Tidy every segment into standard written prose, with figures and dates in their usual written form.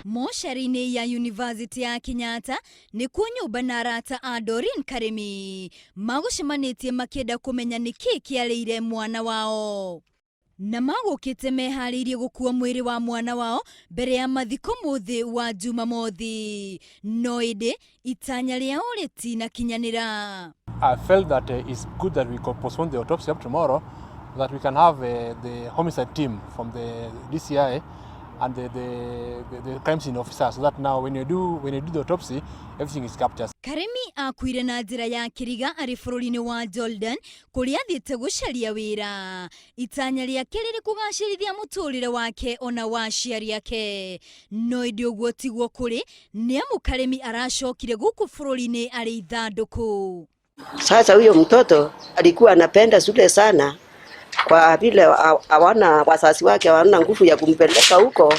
Mocarĩ-inĩ ya Yunivasĩtĩ ya Kenyatta nĩkuo nyũmba na arata a Doreen Karĩmi magũcemanĩtie makĩenda kũmenya nĩkĩĩ kĩarĩire mwana wao. Na magũkĩte meharĩirie gũkua mwĩrĩ wa mwana wao mbere ya mathiko mũthĩ wa Jumamothi. No ĩndĩ itanya rĩao rĩtinakinyanĩra. I felt that it's good that we could postpone the autopsy up tomorrow, that we can have the homicide team from the DCI and the crime scene officer, so that now when you do the autopsy, everything is captured. Karemi akuire na njĩra ya kĩriga arĩ bũrũri-inĩ wa Jordan kũrĩa athiĩte gũcaria wĩra. Itanya rĩake rĩrĩ kũgacĩrithia mũtũrĩre wake ona wa aciari ake. No ĩndĩ ũguo tiguo kũrĩ, nĩ amu Karemi aracokire gũkũ bũrũri-inĩ arĩ ithandũkũ. Sasa huyo mtoto alikuwa anapenda shule sana, kwa vile hawana wazazi wake hawana nguvu ya kumpeleka huko,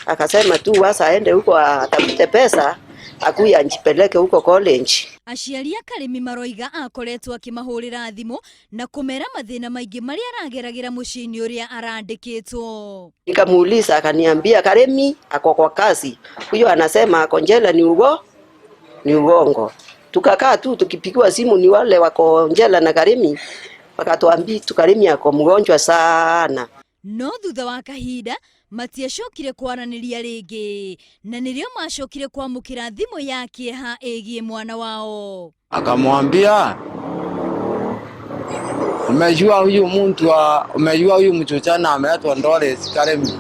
akasema tu wasa aende huko atafute pesa akuye ajipeleke huko college. Aciari a Karemi maroiga akoretwo akĩmahũrĩra thimũ na kũmera mathĩna maingĩ marĩa arageragĩra mũciĩ-inĩ ũrĩa arandĩkĩtwo. Nikamuuliza, akaniambia Karemi ako kwa kazi, huyo anasema ako jela ni uongo. Tukakaa tu tukipigiwa simu ni wale wako jela na Karemi, wakatuambia tu Karemi ako mgonjwa sana. No thutha wa kahinda matiacokire kwaranĩria rĩngĩ na nĩrĩo macokire kwamũkĩra thimũ ya kĩeha ĩgiĩ mwana wao. Akamwambia, umejua huyu mtu wa umejua huyu msichana ameitwa Doris Karemi?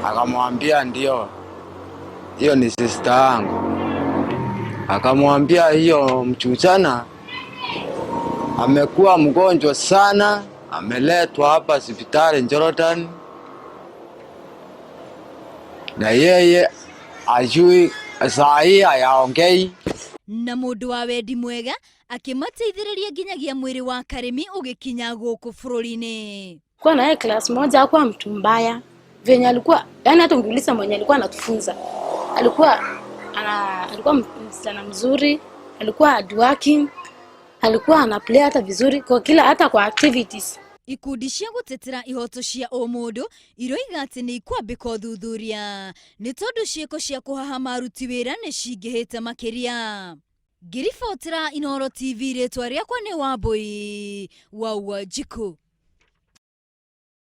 Akamwambia ndio, hiyo ni sister yangu. Akamwambia hiyo msichana amekuwa mgonjwa sana, ameletwa hapa hospitali Jordan, na yeye ajui saa hii hayaongei. Na mũndũ wa wendi mwega akĩmateithĩrĩria nginyagia mwĩrĩ wa Karemi ũgĩkinya gũkũ bũrũri-inĩ. Kuwa na yeye class moja hakuwa mtu mbaya venye alikuwa, yani hata ungiuliza mwenye alikuwa anatufunza, alikuwa msichana mzuri, alikuwa hardworking, alikuwa ana play hata vizuri kwa kila hata kwa activities. Ikundi cia gũtetera ihoto cia ũmũndũ iroiga atĩ nĩ ikwambĩka ũthuthuria nĩ tondũ ciĩko cia kũhahama aruti wĩra nĩ cingĩhĩte makĩria. Ngĩribotera Inooro TV, rĩtwa rĩakwa nĩ Wambui wa Wanjikũ.